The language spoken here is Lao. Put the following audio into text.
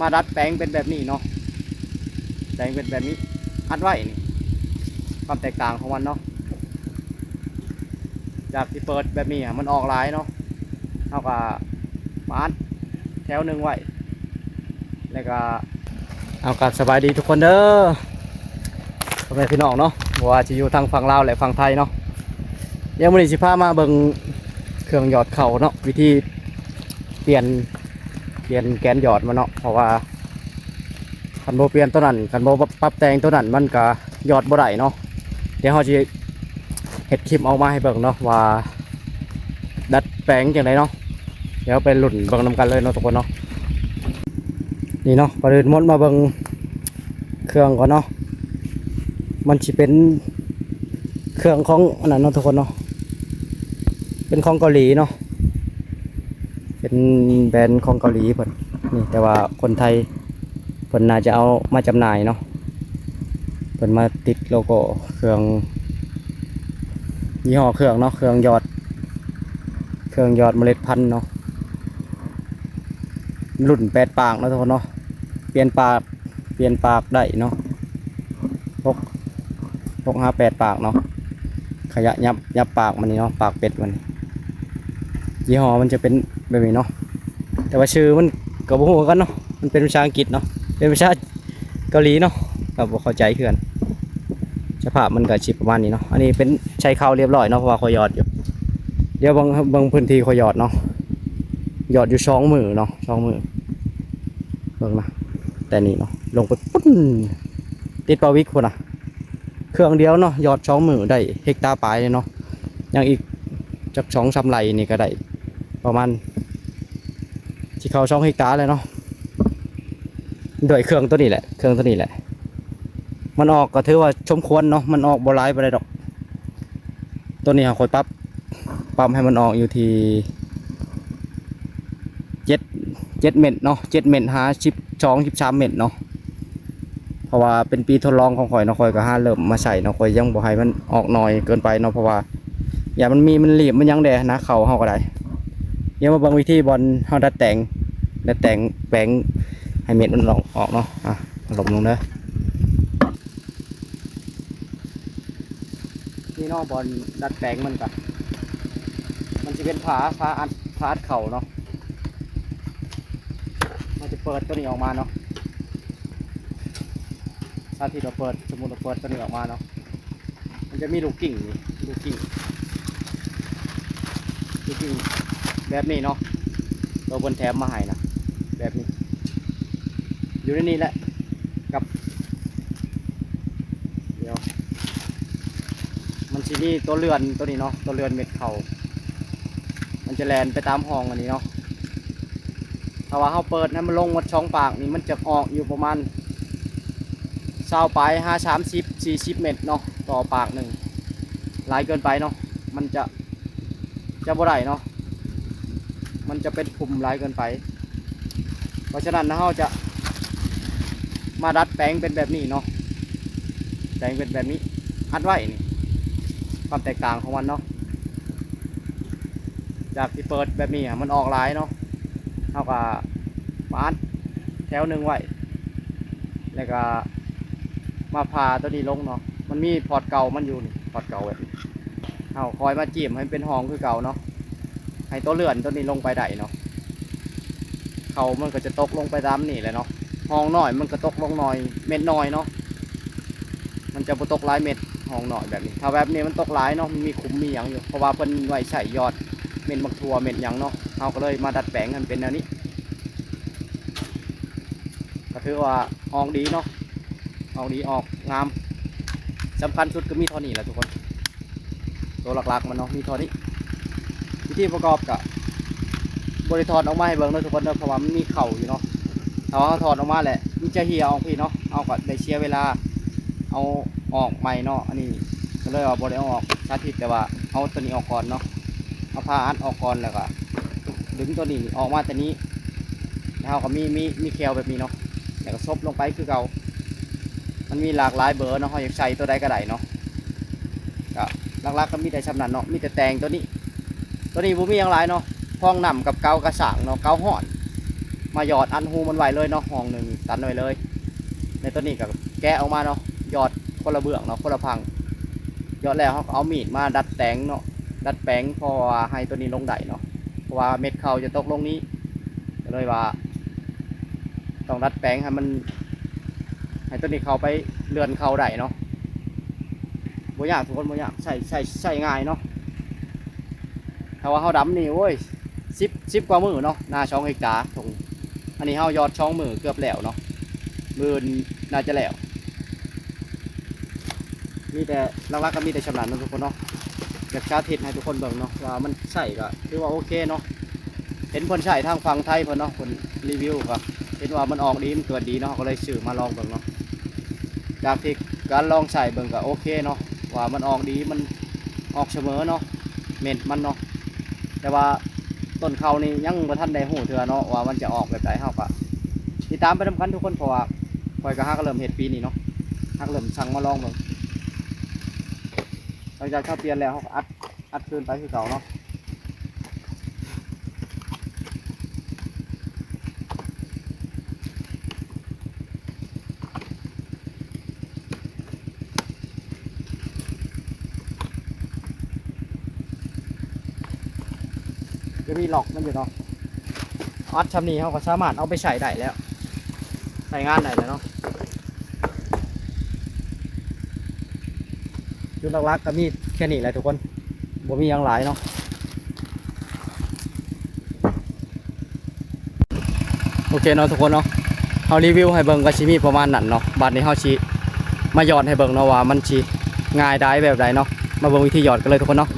ມາດັດແປງເປັນແບບນີ້ເນາະ ແປງເປັນແບບນີ້ ອັດໄວ້ນີ້ ຄວາມແຕກຕ່າງຂອງມັນເນາະ ຈາກທີ່ເປີດແບບນີ້ອະ ມັນອອກຫຼາຍເນາະ ເຮົາກໍມາອັດແຖວໜຶ່ງໄວ້ ແລ້ວກໍ ເອົາ ກາບສະບາຍດີທຸກຄົນເດີ ພໍ່ແມ່ພີ່ນ້ອງເນາະ ບໍ່ວ່າຊິຢູ່ທາງຝັ່ງລາວ ແລະ ຝັ່ງໄທເນາະ. ດຽວມື້ນີ້ຊິພາມາເບິ່ງເຄື່ອງຢອດເຂົ້າເນາະ ວິທີປ່ຽນ ປ່ຽນແກນຢອດມັນເນາະ ເພາະວ່າຄັນບໍ່ປ່ຽນໂຕນັ້ນ ຄັນບໍ່ປັບແຕ່ງໂຕນັ້ນ ມັນກະຢອດບໍ່ໄດ້ເນາະ. ດຽວເຮົາຊິເຮັດຄລິບອອກມາໃຫ້ເບິ່ງເນາະວ່າ ດັດແປງຈັ່ງໃດເນາະ. ດຽວໄປລຸ້ນເບິ່ງນຳກັນເລີຍເນາະທຸກຄົນເນາະ. ນີ້ເນາະ ກ່ອນອື່ນໝົດມາເບິ່ງເຄື່ອງກ່ອນເນາະ ມັນຊິເປັນເຄື່ອງຂອງອັນນັ້ນເນາະທຸກຄົນເນາະ ເປັນຂອງເກົາຫຼີເນາະ ເປັນແບຣນຂອງເກົາຫຼີເພິ່ນນີ້ ແຕ່ວ່າຄົນໄທເພິ່ນໜ້າຈະເອົາມາຈຳໜ່າຍເນາະ ເພິ່ນມາຕິດໂລໂກ້ເຄື່ອງ ຍີ່ຫໍ້ເຄື່ອງເນາະ ເຄື່ອງຢອດ ເຄື່ອງຢອດເມລັດພັນເນາະ ລຸ້ນແປດປາກເນາະທຸກຄົນເນາະ ປ່ຽນປາກ ປ່ຽນປາກໄດ້ເນາະ ຫົກ ຫົກຫາແປດປາກເນາະ. ຂະຫຍັບ ຫຍັບປາກມັນນີ້ເນາະ ປາກເປັດມັນ ຍີ່ຫໍ້ມັນຈະເປັນແບບນີ້ເນາະ ແຕ່ວ່າຊື່ມັນກໍບໍ່ຮູ້ຄືກັນເນາະ ມັນເປັນພາສາອັງກິດເນາະ ເປັນພາສາເກົາຫຼີເນາະ ກໍບໍ່ເຂົ້າໃຈຄືກັນ. ສະພາບມັນກໍຊິປະມານນີ້ເນາະ ອັນນີ້ເປັນໃສ່ເຂົ້າລຽບຮ້ອຍເນາະ ເພາະວ່າຂ້ອຍຢອດຢູ່. ດຽວເບິ່ງ ເບິ່ງພື້ນທີ່ຂ້ອຍຢອດເນາະ ຢອດຢູ່ສອງມື້ເນາະ ສອງມື້ ເບິ່ງນະ ແຕ່ນີ້ເນາະ ລົງໄປປຸ້ນ ຕິດປາວິກພຸ້ນນະ ເຄື່ອງດຽວເນາະ ຢອດສອງມື້ໄດ້ເຮັກຕາປາຍເລີຍເນາະ. ຍັງອີກຈັກສອງສາມໄຮ່ນີ້ກໍໄດ້ປະມານ ຊິເຂົ້າສອງເຮັກຕາແລ້ວເນາະ ດ້ວຍເຄື່ອງໂຕນີ້ແຫຼະ ເຄື່ອງໂຕນີ້ແຫຼະ. ມັນອອກກໍຖືວ່າສົມຄວນເນາະ ມັນອອກບໍ່ຫຼາຍປານໃດດອກ. ໂຕນີ້ຫາຂ້ອຍປັບ ປັບໃຫ້ມັນອອກຢູ່ທີ່ເຈັດ ເຈັດເມັດເນາະ ເຈັດເມັດຫາສິບສອງ ສິບສາມເມັດເນາະ. ເພາະວ່າເປັນປີທົດລອງຂອງຂ້ອຍເນາະ ຂ້ອຍກໍຫາເລີ່ມມາໃຊ້ເນາະ ຂ້ອຍຍັງບໍ່ໃຫ້ມັນອອກໜ່ອຍເກີນໄປເນາະ ເພາະວ່າຢ້ານມັນມີ ມັນລີບ ມັນຫຍັງແດ່ນະ ເຂົ້າເຮົາກໍໄດ້. ດຽວມາເບິ່ງວິທີບ່ອນເຮົາດັດແປງ ດັດແປງ ແປງໃຫ້ເມັດມັນອອກ ອອກເນາະ. ອ່ະ ລົມລົງເດີ. ນີ້ເນາະ ບ່ອນດັດແປງມັນກະ ມັນຊິເປັນຝາ ຝາອັດ ຝາອັດເຂົ້າເນາະ. ເຮົາຈະເປີດໂຕນີ້ອອກມາເນາະ ສາທິດວ່າເປີດ ສົມມຸດວ່າເປີດໂຕນີ້ອອກມາເນາະ ມັນຈະມີລູກກິ່ງນີ້ ລູກກິ່ງ ລູກກິ່ງແບບນີ້ເນາະ ໂຕເພິ່ນແຖມມາໃຫ້ນະ ແບບນີ້ ຢູ່ໃນນີ້ແຫຼະ ກັບ ດຽວ ມັນຊິມີຕົວເລື່ອນຕົວນີ້ເນາະ ຕົວເລື່ອນເມັດເຂົ້າ ມັນຈະແລ່ນໄປຕາມຮ່ອງອັນນີ້ເນາະ. ຖ້າວ່າເຮົາເປີດໃຫ້ມັນລົງໝົດສອງປາກນີ້ ມັນຈະອອກຢູ່ປະມານຊາວປາຍຫາສາມສິບ ສີ່ສິບເມັດເນາະ ຕໍ່ປາກໜຶ່ງ ຫຼາຍເກີນໄປເນາະ ມັນຈະ ຈະບໍ່ໄດ້ເນາະ ມັນຈະເປັນຂຸມຫຼາຍເກີນໄປ. ເພາະສະນັ້ນ ເຮົາຈະມາດັດແປງເປັນແບບນີ້ເນາະ ແປງເປັນແບບນີ້ ອັດໄວ້ນີ້ ຄວາມແຕກຕ່າງຂອງມັນເນາະ ຈາກທີ່ເປີດແບບນີ້ ມັນອອກຫຼາຍເນາະ ເຮົາກໍມາອັດແຖວໜຶ່ງໄວ້ ແລ້ວກໍມາຜ່າຕົວນີ້ລົງເນາະ. ມັນມີພອດເກົ່າມັນຢູ່ນີ້ ພອດເກົ່າແບບນີ້ ເຮົາຄ່ອຍມາຈີ້ມໃຫ້ມັນເປັນຮ່ອງຄືເກົ່າເນາະ ໃຫ້ຕົວເລື່ອນຕົວນີ້ລົງໄປໄດ້ເນາະ. ເຂົ້າມັນກໍຈະຕົກລົງໄປຕາມນີ້ແຫຼະເນາະ ຮ່ອງນ້ອຍມັນກໍຕົກລົງໜ້ອຍ ເມັດໜ້ອຍເນາະ ມັນຈະບໍ່ຕົກຫຼາຍເມັດ ຮ່ອງນ້ອຍແບບນີ້. ຖ້າແບບນີ້ມັນຕົກຫຼາຍເນາະ ມັນມີຂຸມມີຫຍັງຢູ່ ເພາະວ່າເພິ່ນໄວ້ໃສ່ຢອດເມັດບັກຖົ່ວເມັດຫຍັງເນາະ ເຮົາກໍເລີຍມາດັດແປງໃຫ້ມັນເປັນແນວນີ້ ກໍຖືວ່າອອກດີເນາະ ອອກດີ ອອກງາມ. ສຳຄັນສຸດກໍມີເທົ່ານີ້ແຫຼະທຸກຄົນ ໂຕຫຼັກໆມັນເນາະ ມີເທົ່ານີ້. ວິທີປະກອບກໍບໍ່ໄດ້ຖອດອອກມາໃຫ້ເບິ່ງເດີທຸກຄົນເດີ ເພາະວ່າມັນມີເຂົ້າຢູ່ເນາະ. ຖ້າວ່າເຮົາຖອດອອກມາແຫຼະ ມັນຈະເຫ່ຍອອກພີ້ເນາະ ເຮົາກໍໄດ້ເສຍເວລາເອົາອອກໃໝ່ເນາະ. ອັນນີ້ກໍເລີຍວ່າບໍ່ໄດ້ເອົາອອກ ສາທິດແຕ່ວ່າເອົາຕົວນີ້ອອກກ່ອນເນາະ ເອົາຜ້າອັດອອກກ່ອນ ແລ້ວກໍດຶງຕົວນີ້ອອກມາແຕ່ນີ້ ແລ້ວເຮົາກໍມີ ມີ ມີແຂ້ວແບບນີ້ເນາະ ແລ້ວກໍສົບລົງໄປຄືເກົ່າ. ມັນມີຫຼາກຫຼາຍເບີເນາະ ເຮົາຢາກໃສ່ຕົວໃດກໍໄດ້ເນາະ. ກໍຫຼັກໆກໍມີແຕ່ຊ່ຳນັ້ນເນາະ ມີແຕ່ແຕ່ງຕົວນີ້ ຕົວນີ້ບໍ່ມີຫຍັງຫຼາຍເນາະ ພອງນ້ຳກັບເກົາກະສ້າງເນາະ ເກົາຮ້ອນ ມາຢອດອັດຮູມັນໄວ້ເລີຍເນາະ ຮ່ອງໜຶ່ງຕັນໄວ້ເລີຍ. ໃນຕົວນີ້ກໍແກະອອກມາເນາະ ຢອດຄົນລະເບື້ອງເນາະ ຄົນລະພັງ. ຢອດແລ້ວເຮົາກໍເອົາມີດມາດັດແປງເນາະ ດັດແປງເພື່ອວ່າໃຫ້ຕົວນີ້ລົງໄດ້ເນາະ ເພາະວ່າເມັດເຂົ້າຈະຕົກລົງນີ້ ກໍເລີຍວ່າ ຕ້ອງດັດແປງໃຫ້ມັນ ໃຫ້ຕົວນີ້ເຂົ້າໄປເລື່ອນເຂົ້າໄດ້ເນາະ. ບໍ່ຍາກທຸກຄົນ ບໍ່ຍາກ ໃຊ້ ໃຊ້ ໃຊ້ງ່າຍເນາະ. ຖ້າວ່າເຮົາດຳນີ້ ໂອ້ຍ ສິບ ສິບກວ່າມື້ເນາະ ນາສອງເຮັກຕາທົ່ງ. ອັນນີ້ເຮົາຢອດສອງມື້ເກືອບແລ້ວເນາະ ມື້ອື່ນໜ້າຈະແລ້ວ. ມີແຕ່ ຫຼັກໆກໍມີແຕ່ຊ່ຳນັ້ນເນາະທຸກຄົນເນາະ. ຢາກສາທິດໃຫ້ທຸກຄົນເບິ່ງເນາະ ວ່າມັນໃຊ້ກໍຖືວ່າໂອເຄເນາະ. ເຫັນເພິ່ນໃຊ້ທາງຝັ່ງໄທເພິ່ນເນາະ ເພິ່ນຣີວິວກໍເຫັນວ່າມັນອອກດີ ມັນເກີດດີເນາະ ເຮົາກໍເລີຍຊື້ມາລອງເບິ່ງເນາະ. ຈາກທີ່ການລອງໃຊ້ເບິ່ງກໍໂອເຄເນາະ ວ່າມັນອອກດີ ມັນອອກສະເໝີເນາະ ເມັດມັນເນາະ. ແຕ່ວ່າຕົ້ນເຂົ້ານີ້ຍັງບໍ່ທັນໄດ້ຮູ້ເທື່ອເນາະ ວ່າມັນຈະອອກແບບໃດ. ເຮົາກໍຕິດຕາມໄປນຳກັນທຸກຄົນ ເພາະວ່າຂ້ອຍກໍຫາກໍເລີ່ມເຮັດປີນີ້ເນາະ ຫາກໍເລີ່ມສັ່ງມາລອງເບິ່ງ. ຫຼັງຈາກເຮົາປ່ຽນແລ້ວ ເຮົາກໍອັດ ອັດຄືນໄປຄືເກົ່າເນາະ. ຈະມີລັອກມັນຢູ່ເນາະ ອັດຊ່ຳນີ້ເຮົາກໍສາມາດເອົາໄປໃຊ້ໄດ້ແລ້ວ ໃຊ້ງານໄດ້ແລ້ວເນາະ. ຈຸດຫຼັກໆກໍມີແຄ່ນີ້ແຫຼະທຸກຄົນ ບໍ່ມີຫຍັງຫຼາຍເນາະ. ໂອເຄເນາະທຸກຄົນເນາະ ເຮົາຣີວິວໃຫ້ເບິ່ງກໍຊິມີປະມານນັ້ນເນາະ. ບາດນີ້ເຮົາຊິມາຢອດໃຫ້ເບິ່ງເນາະ ວ່າມັນຊິງ່າຍດາຍແບບໃດເນາະ. ມາເບິ່ງວິທີຢອດກັນເລີຍທຸກຄົນເນາະ.